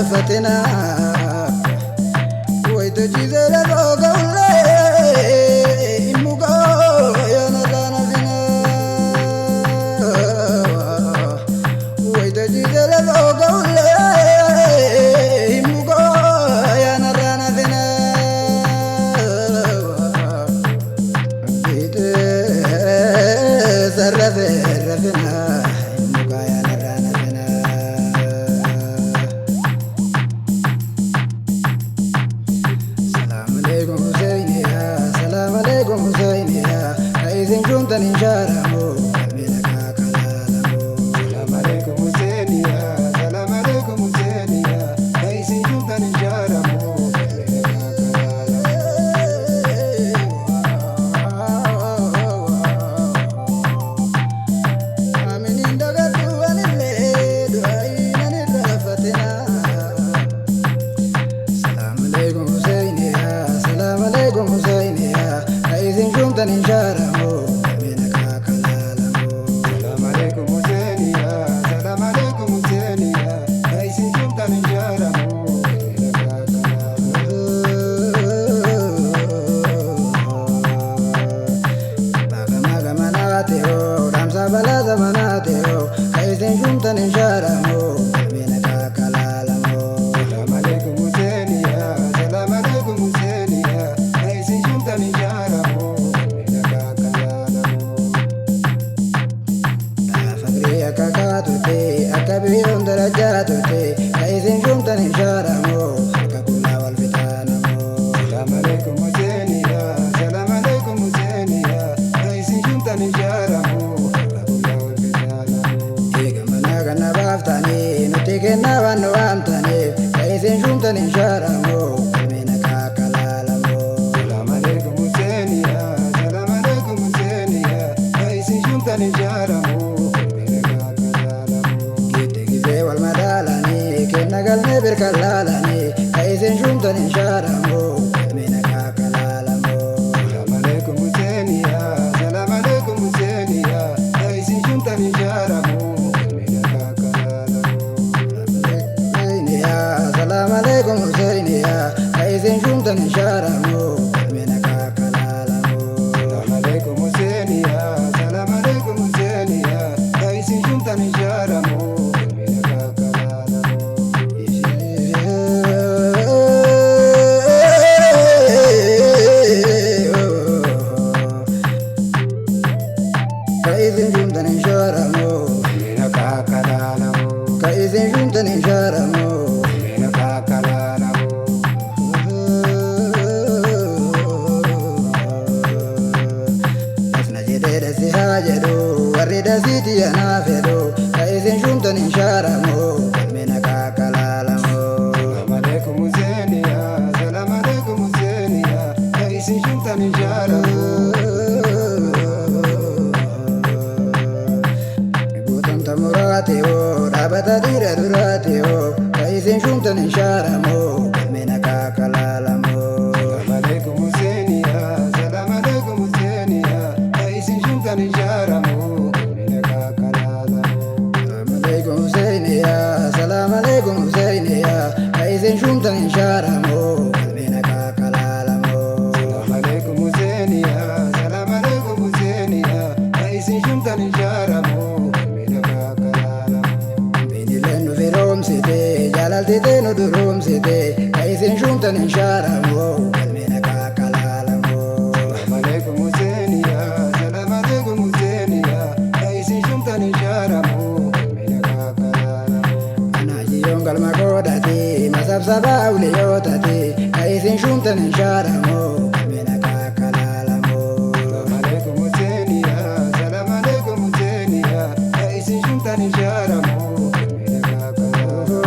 irraanfatina. Wayita ciisee lafoo ga'ullee hin mukaa yaanarraa nafina. Wayita ciisee lafoo ga'ullee hin mukaa yaanarraa nafina. Fiixee sarrafee rafina hin mukaa yaanarraa nafina. Salaam alaikum Husseiniya, salaam alaikum Husseiniya, ka isin shumtan hin shaaramu, qalbii dhagaa kalaalamu. Salam alaikum Husseiniya, salam alaikum Husseiniya, ka isin shumtan hin shaaramu, qalbii dhagaa kalaalamu. Aminiin dagadhu anillee du'aayi nan irraanfatina. Salaam alaikum Husseiniya, salaam alaikum Husseiniya, ka isin shumtan hin shaaramu, qalbii dhagaa kalaalamu. Salam alaikum Husseiniya, salam alaikum Husseiniya, ka isin shumtan hin shaaramu, qalbii dhagaa kalaalamu. Baagama gamanaate hoo, dhaamsa balaa zamanaate hoo, ka isin shumtan hin shaaramu, qalbii nagaa kalaalamu. Salam alaikum Husseiniya, salam alaikum Husseiniya, ka isin shumtan hin shaaramu, qalbii dhagaa kalaalamu. Fagrii akka kaatute, akka biyyoon darajaa turte, ka isin shumtan hin shaaramu, harka qullaa wal fitaanamu. Salam alaikum Husseiniya, salam alaikum Husseiniya, ka isin shumtan hin shaaramu, harka qullaa wal fitaanamu. Eega mana kana baaftanii, nuti kennaa waan nu waamtaniif, ka isin shumtan hin shaaramu, qalbii nagaa kalaalamu. Salam alaikum Husseiniya, salam alaikum Husseiniya, ka isin shumtan hin shaaramu, qalbii dhagaa kalaalamu. Gitte gizee wal madaalanii kenna galmee birkan laalanii ka isin shumtan hin shaaramu galmee nagaa kalaalamu. Salam alaikum Husseiniya, salam alaikum Husseiniya, ka isin shumtan hin shaaramu, qalbii dhagaa kalaalamu. Husseiniya, salaam alaikum Husseiniya, ka isin shumtan hin shaaramu galmee nagaa kalaalamu. Salam alaikum Husseiniya, salam alaikum Husseiniya, ka isin shumtan hin shaaramu, qalbii dhagaa kalaalamu. Ka isin shumtan hin shaaramu, Qalbii dhagaa kalaalamu. ka isin shumtan hin shaaramu. Qalbii dhagaa kalaalamu. Asna jedhee dasi haa jedhu warri dasiiti anaa fedhu ka isin shumtan hin shaaramu galmee nagaa kalaalamu. Salam alaikum Husseiniya, salam alaikum Husseiniya, ka isin shumtan hin shaaramu. Guutumta muraate hoo dhaabata dhiira duraate hoo ka isin shumtan hin shaaramu galmee nagaa kalaalamu. Salam alaikum Husseiniya, salam alaikum Husseiniya, ka isin shumtan hin shaaramu, qalbii dhagaa kalaalamu. Salaam alaikum Husseiniya, salaam alaikum Husseiniya, ka isin shumtan hin shaaramu galmee nagaa kalaalamu. Salam alaikum Husseiniya, salam alaikum Husseiniya, ka isin shumtan hin shaaramu, qalbii dhagaa kalaalamu. Beenileen nu firoomsite, jaalaltite nu duroomsite, ka isin shumtan hin shaaramu galmee nagaa kalaalamu. Salam alaikum Husseiniya, salam alaikum Husseiniya, ka isin shumtan hin shaaramu, qalbii dhagaa kalaalamu. Anaajiyoon galma godhate, masabsaba awliyootate, ka isin shumtan hin shaaramu galmee nagaa kalaalamu. Salam alaikum Husseiniya, salam alaikum Husseiniya, ka isin shumtan hin shaaramu, qalbii dhagaa kalaalamu.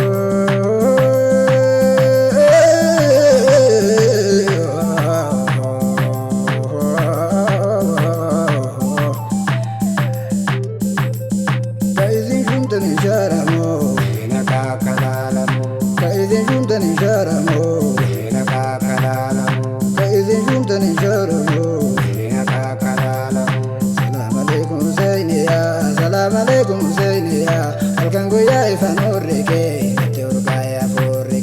Ka isin shumtan hin shaaramu, Qalbii dhagaa kalaalamu. ka isin shumtan hin shaaramu, Qalbii dhagaa kalaalamu. ka isin shumtan hin shaaramu. Qalbii dhagaa kalaalamu. Salaam alaikum Husseiniya, salaam alaikum Husseiniya, halkan guyyaa ifaan horreke, natti urgaa'e hafuurri.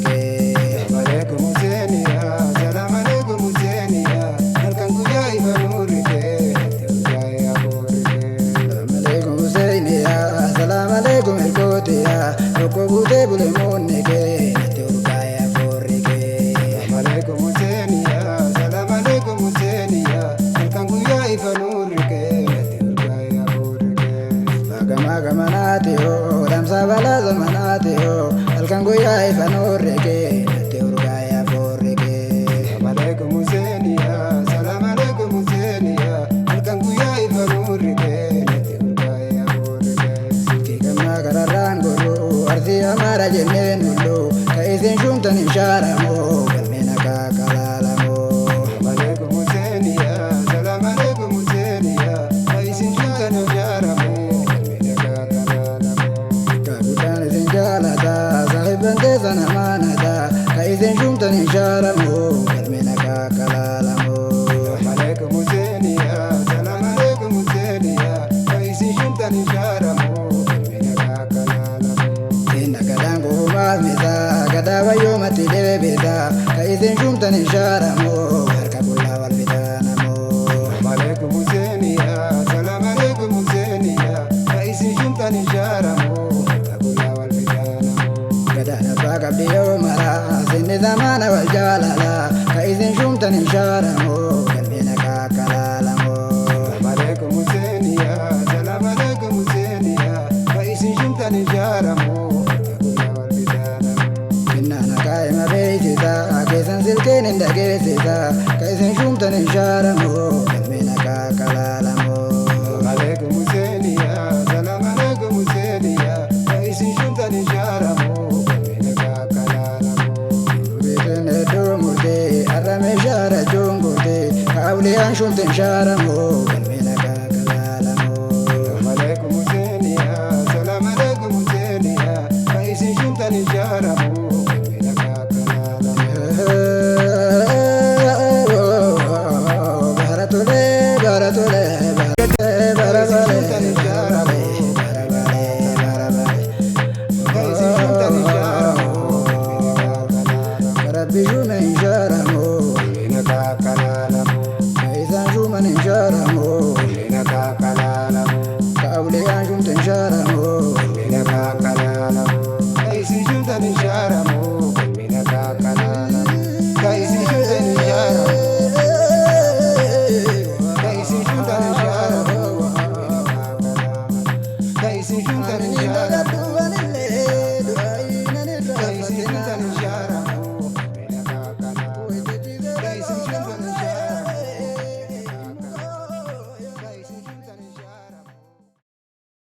ciisee bule moonni kee natti urgaa'e afuurri kee. Salaam alaikum Huseeniya, salaam alaikum Huseeniya, halkan guyyaa ifa nuurri kee natti urgaa'e hafuurri kee. Gamaa gamanaati hoo dhamsa balaa zamanaati hoo halkan guyyaa ifa nuurri kee natti urgaa'e afuurri kee. Salaam alaikum Huseeniya, salaam alaikum Huseeniya, halkan guyyaa ifa nuurri kee natti urgaa'e hafuurri kee. Silkii gamnaa gararraan godhu arsii amaara jenneen mullu ka isin shumtan hin shaaramoo galmeen akka kalaalamoo. Salaam alaikum Huseeniya, salaam alaikum Huseeniya, ka isin shumtan hin shaaramoo galmeen akka kalaalamoo. Ka guddaan isin jaalata saahiban teessan amaanata ka isin shumtan hin shaaramoo galmeen akka kalaalamoo. Salaam alaikum Huseeniya, salaam alaikum Huseeniya, ka isin shumtan hin shaaramoo galmeen akka kalaalamoo. Inna gadaan goomaas mita gadaa wayyoomatti deebita ka isin shumtan hin shaaramoo harka qullaa wal fitaanamoo. Salaam alaikum Huseeniya, salaam alaikum Huseeniya, ka isin shumtan hin shaaramoo harka qullaa wal fitaanamoo. Gadaan abbaa qabdi yoo mara sinni zamaana wal jaalala ka isin shumtan hin shaaramoo galmeen akka kalaalamoo. Salaam alaikum Huseeniya, salaam alaikum Huseeniya, ka isin shumtan hin shaaramoo harka qullaa wal fitaanamoo. Kinnaana kaa'ima beeksisa keessan silkeen hin dhageessisa ka isin shumtan hin shaaramoo galmeen akka kalaalamoo. Salaam alaikum Huseeniya, salaam alaikum Huseeniya, ka isin shumtan hin shaaramoo galmeen akka kalaalamoo. Beekan hedduu murtee har'a meeshaa rachuun gurtee ka awliyaan shumtan shaaramoo galmeen akka kalaalamoo. Salaam alaikum Huseeniya, salaam alaikum Huseeniya, ka isin shumtan hin shaaramoo galmeen akka kalaalamoo. Bara tole bara tole bara Ka bara isin shumtan hin shaaramoo bara bara bara. Ka isin shumtan hin shaaramoo galmeen akka kalaalamoo. Rabbi shuma hin shaaramoo Galmeen akka kalaalamoo. ka isaan shuman hin shaaramoo Galmeen akka kalaalamoo. ka awliyaan shumtan hin shaaramoo. Galmeen akka kalaalamoo. Ka isin shumtan hin shaaramoo galmeen akka kalaalamoo. Ka isin shumtan hin shaaramoo. Ka isin shumtan hin shaaramoo galmeen akka kalaalamoo. Ka isin shumtan hin shaaramoo. Ka isin shumtan hin shaaramoo galmeen akka kalaalamoo. Ka isin shumtan